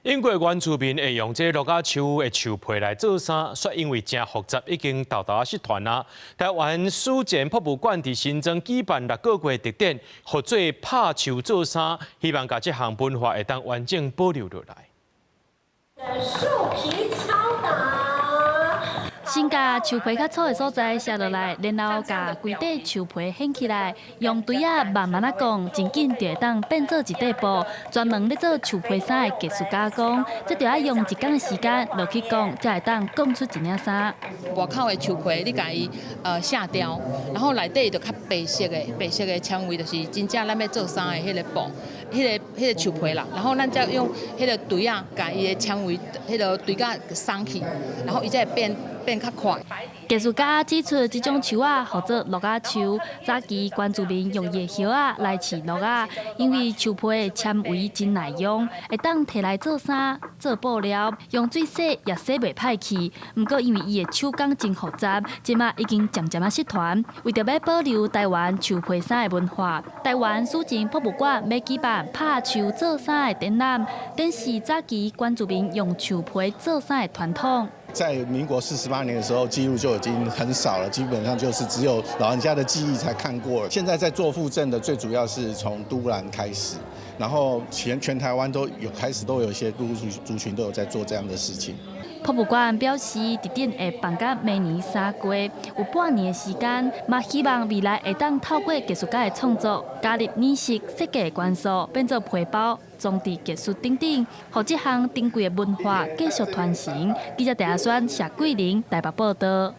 英國原住民會用這個鹿仔樹的樹皮來做衫，煞因為誠複雜，已經沓沓仔失傳啊。台灣史前博物館佇新莊舉辦六個月特展，號做拍樹做衫，希望共這項文化會當完整保留落來。樹皮敲打。先共樹皮較粗的所在削落來，然後共規塊樹皮掀起來，用錘仔慢慢仔摃，真緊就會當變做一塊布。專門咧做樹皮衫的技術家講，這著愛用一工的時間落去摃，才會當摃出一領衫。外口的樹皮你共伊卸掉，然後內底就較白色的，白色的纖維就是真正咱欲做衫的彼個布，彼個樹皮啦。然後咱再用彼個錘仔共伊的纖維，彼個錘仔鬆去，然後伊才會變較快。藝術家指出，這種樹仔號做鹿仔樹，早期原住民用伊的葉仔來飼鹿仔，因為樹皮的纖維真耐用，會當提來做衫、做布料，用水洗也洗袂歹去。毋過因為伊的手工真複雜，這馬已經漸漸仔失傳。為著欲保留台灣樹皮衫的文化，台灣史前博物館欲舉辦拍樹做衫的展覽，展示早期原住民用樹皮做衫的傳統。在民國48年的時候，記錄就已經很少了，基本上就是只有老人家的記憶才看過。現在在做復振的，最主要是從都蘭開始，然後全台灣都有開始都有一些族群都有在做這樣的事情。博物館表示，特展會辦到明年3月，有半年的時間，嘛希望未來會當透過藝術家的創作，加入染色設計的元素，變做皮包，裝佇藝術頂頂，予這項珍貴的文化繼續傳承。記者鄭阿宣、謝桂玲台北報道。